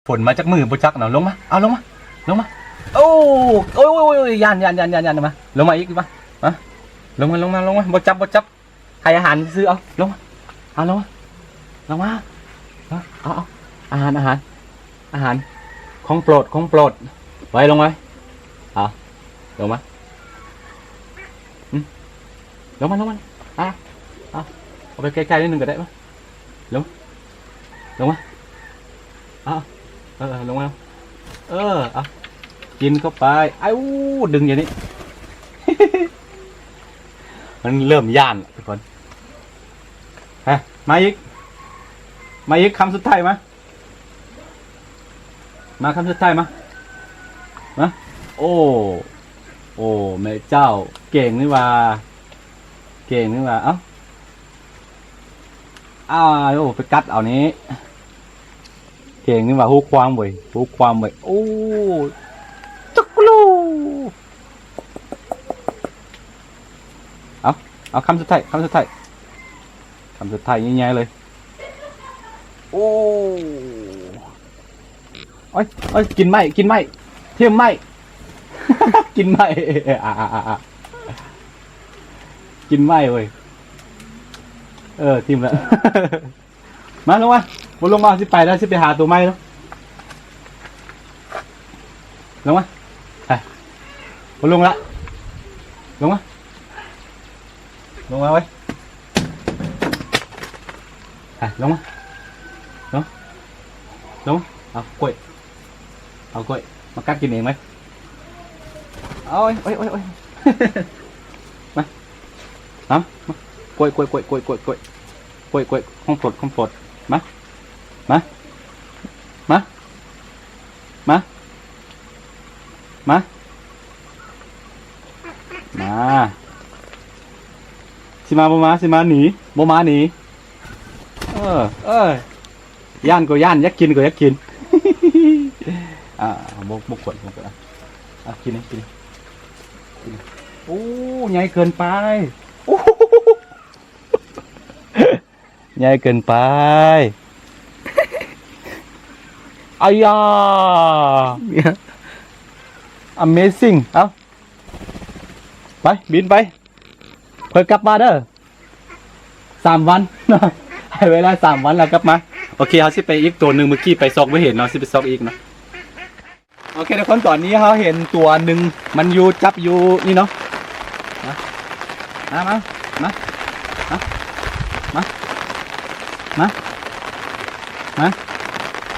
ຝົນມາຈັກມື້ບໍ່ຈັກເນາະ. ລົງມາ ເອົາ ລົງມາ ລົງມາ. ໂອ້ ໂອ້ຍ ໂອ້ຍ ໂອ້ຍ ຢ້ານ ຢ້ານ ຢ້ານ ຢ້ານ ມາ ລົງມາອີກ ມາ ມາ ລົງມາ ລົງມາ ລົງມາ. ບໍ່ຈັບ ບໍ່ຈັບ ໃຫ້ອາຫານຊື່ໆ. ເອົາ ລົງມາ ເອົາ ລົງມາ ລົງມາ. ເອົາ ເອົາ ອາຫານ ອາຫານ ອາຫານ ຂອງໂປດ ຂອງໂປດ. ໄວ້ ລົງໄວ້. ເອົາ ລົງມາ ອືມ ລົງມາ ລົງມາ. ອ່າ ເອົາ ເອົາໄປໃກ້ໆ ໜ້ອຍໜຶ່ງກໍໄດ້. ມາ ລົງ ລົງມາ. ເອົາ ເອີ ລົງມາ. ເອີ ເອົາ ກິນເຂົ້າໄປ. ອ້າວ ດຶງຢູ່ນີ້ ມັນເລີ່ມຢ້ານແລ້ວທຸກຄົນ. ຮະ ມາອີກ ມາອີກ ຄຳສຸດທ້າຍ. ມາ ມາ ຄຳສຸດທ້າຍ. ມາ ມາ. ໂອ້ ໂອ້ ແມ່ເຈົ້າ ເກັ່ງນີ້ຫວ່າ ເກັ່ງນີ້ຫວ່າ. ເອົ້າ ອ້າວ ໂອ້ ໄປກັດເອົານີ້ ເກັ່ງນີ້ຫວ່າ. ຮູ້ຄວາມເວີຍ ຮູ້ຄວາມເວີຍ. ໂອ້ ຈັກລູ. ເອົາ ເອົາ ຄຳສຸດທ້າຍ ຄຳສຸດທ້າຍ ຄຳສຸດທ້າຍໃຫຍ່ໆເລີຍ. ໂອ້ ໂອ້ຍ ໂອ້ຍ ກິນໄມ້ ກິນໄມ້ ຖິ້ມໄມ້ ກິນໄມ້ ກິນໄມ້ເວີຍ. ເອີ ຖິ້ມລະ. ມາ ລົງມາ ບໍ່ລົງມາ ຊິໄປແລ້ວ ຊິໄປຫາໂຕໃໝ່ແລ້ວ. ລົງມາ ໄປ ບໍ່ລົງລະ ລົງມາ ລົງມາເວີຍ. ໄປ ລົງມາ ລົງ ລົງມາ. ເອົາກ້ວຍ ເອົາກ້ວຍມາກັດກິນເອງໄວ. ໂອ້ຍ ໂອ້ຍ ໂອ້ຍ ໂອ້ຍ ມາ ມາ ມາ ກ້ວຍ ກ້ວຍ ກ້ວຍ ຂອງໂປດ ຂອງໂປດ. ມາ ມາ ມາ ມາ ມາ ມາ. ຊິມາບໍ່ມາ ຊິມາໜີ ບໍ່ມາໜີ. ເອີ ເອີ ຢ້ານກໍຢ້ານ ຢາກກິນກໍຢາກກິນ. ອ່າ ບໍ່ ບໍ່ຄວນ ບໍ່ຄວນ. ອ່ະ ກິນ ກິນ ກິນ. ໂອ້ ໃຫຍ່ເກີນໄປ ໂອ້ ໃຫຍ່ເກີນໄປ. ອາຢາ Amazing. ເອົ້າ ໄປ ບິນໄປ ຄ່ອຍກັບມາເດີ ສາມວັນເນາະ ໃຫ້ເວລາສາມວັນແລ້ວກັບມາ. ໂອເຄ ເຮົາຊິໄປອີກໂຕໜຶ່ງ ເມື່ອກີ້ໄປຊອກບໍ່ເຫັນເນາະ ຊິໄປຊອກອີກເນາະ. ໂອເຄທຸກຄົນ ຕອນນີ້ເຮົາເຫັນຕົວໜຶ່ງ ມັນຢູ່ ຈັບຢູ່ນີ້ເນາະ. ມາ ມາ ມາ ມາ ມາ ມາ ມາ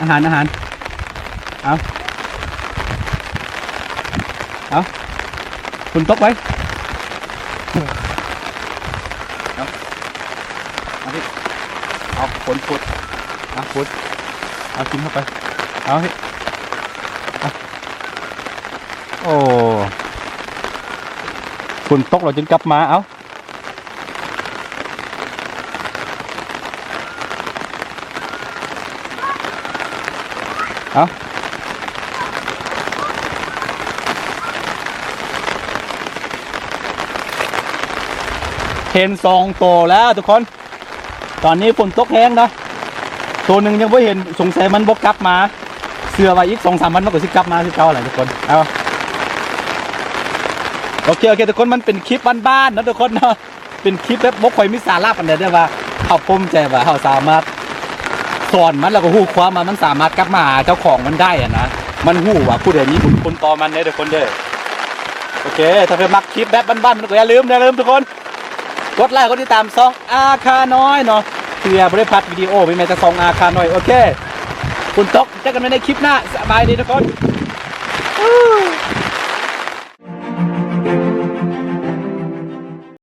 ອາຫານ ອາຫານ. ເອົາ ເອົາ ຝົນຕົກໄວ. ເອົາ ເອົາ ເອົາ ຝົນ ຝົນ ເອົາ ຝົນ ເອົາ ກິນເຂົ້າໄປ ເອົາ ເຮັດ ເອົາ. ໂອ້ ຝົນຕົກແລ້ວຈຶ່ງກັບມາ. ເອົາ ເອົາ ເຫັນສອງໂຕແລ້ວທຸກຄົນ. ຕອນນີ້ຝົນຕົກແຮງເນາະ ໂຕໜຶ່ງຍັງບໍ່ເຫັນ ສົງໄສມັນບໍ່ກັບມາ. ເຊື່ອວ່າອີກສອງສາມວັນມັນກໍຊິກັບມາຄືເກົ່າແຫຼະທຸກຄົນ. ເອົາ ໂອເຄ ໂອເຄທຸກຄົນ ມັນເປັນຄລິບບ້ານໆເນາະທຸກຄົນເນາະ ເປັນຄລິບແບບບໍ່ຄ່ອຍມີສາລະປານໃດ ແຕ່ວ່າເຮົາພູມໃຈວ່າເຮົາສາມາດສອນມັນ ແລ້ວກໍຮູ້ຄວາມວ່າມັນສາມາດກັບມາຫາເຈົ້າຂອງມັນໄດ້ຫັ້ນນະ. ມັນຮູ້ວ່າຜູ້ໃດມີບຸນຄຸນຕໍ່ມັນເດີທຸກຄົນເດີ. ໂອເຄ ຖ້າເພິ່ນມັກຄລິບແບບບ້ານໆ ກໍຢ່າລືມ ຢ່າລືມທຸກຄົນ ກົດໄລກົດຕິດຕາມຊ່ອງອາຄານ້ອຍເນາະ ເພື່ອບໍ່ໄດ້ພາດວິດີໂອໃໝ່ໆຈາກຊ່ອງອາຄານ້ອຍ. ໂອເຄ ຝົນຕົກ ເຈີກັນໃໝ່ໃນຄລິບໜ້າ ສະບາຍດີທຸກຄົນ.